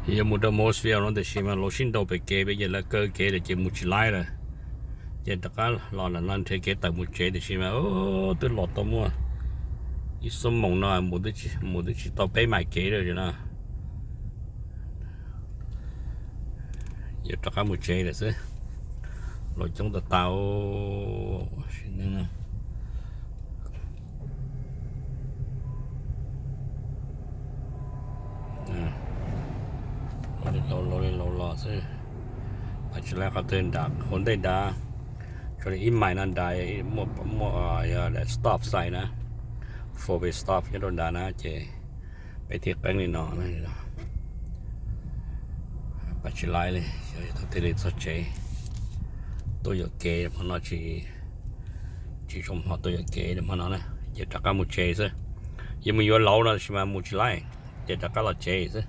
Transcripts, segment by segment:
Yuav mus rau Morrisville no tiam sis mas los sib nraus pem kev pem ces lawv kaw kev lawm ces mus tsis laib lawm. Ces rov qab los no nrhiav kev tawm mus tsev tiam sis mas twb los tau muaj ib xuab moos no mus twb tsis tau peb mais kev li no. Yuav rov qab mus tsev lawm xwb. Los coob tas tas. Los li los los xwb. Pab tsis laib qhov twg nrad, hauv ntej nrad, tshuav li ib mais no nrad muaj stop sign na, four way stop nyob rau nrad na ces peb thiaj qeeb li no. Pab tsis laib li, yog tau tiag li txog tsev tuaj yuam kev hmo no tsis, tsis zoo hmo tuaj yuam kev hmo no na, ces rov qab mus tsev xwb. Yuav mus yuav lauv no tab sis mas mus tsis laib, ces rov qab los tsev xwb.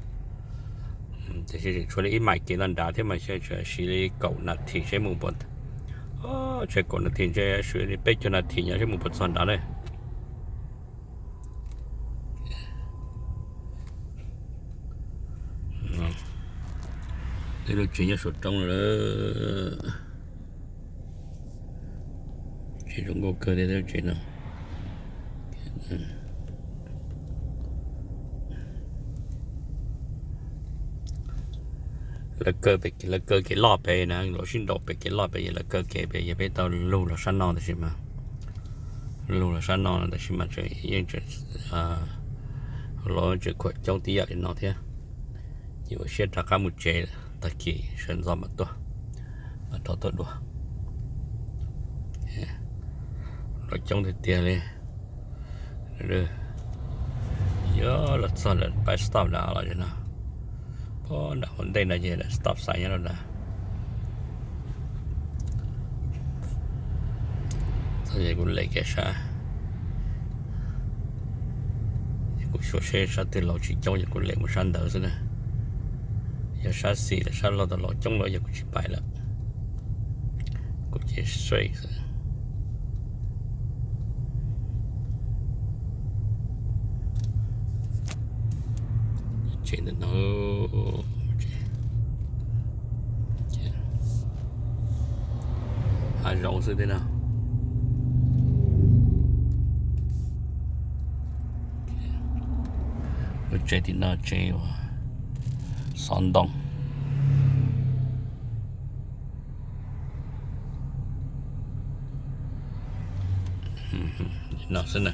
Tiam sis tshuav li ib mais kev no nrad thiab mas siv li kaum nas this seb mus puas, tshuav kaum nas this ntshe siv li peb caug nas this nyob seb mus puas txog nrad na. Tej lub tsev nyob saum roob lawm. Tsev zoo nkauj kawg thiab tsev no. Lawv kaw kev loj pem na, lawv sib nraus pem kev loj pem, lawv kaw kev pem, yog peb tau lug los sab no tab sis mas, lug los sab no tab sis mas tseem yeej tseem, los tseem khuam coob tib yam li no thiab. Ces ua siab rov qab mus tsev, tag kis sawv ntxov mam tuaj, mam rov tuaj dua. Los coob tiag tiag li. Yuav los txog lawm pab stop nrad los no, pab nram hauv ntej no ces lawv stop sign nyob rau nrad. Txog ces kuv lem kiag sab, kuv xyuas seb sab twg laus tsis coob ces kuv lem mus sab ntawd xwb na. Yog sab xis lawm sab laug tau laus coob lawm ces kuv tsis pais lawm, kuv ces straight xwb. Tsev ntawm no, hav zoov xwb thiab no. Lub tsev tim no tsev uas xov ntoo. No xwb na.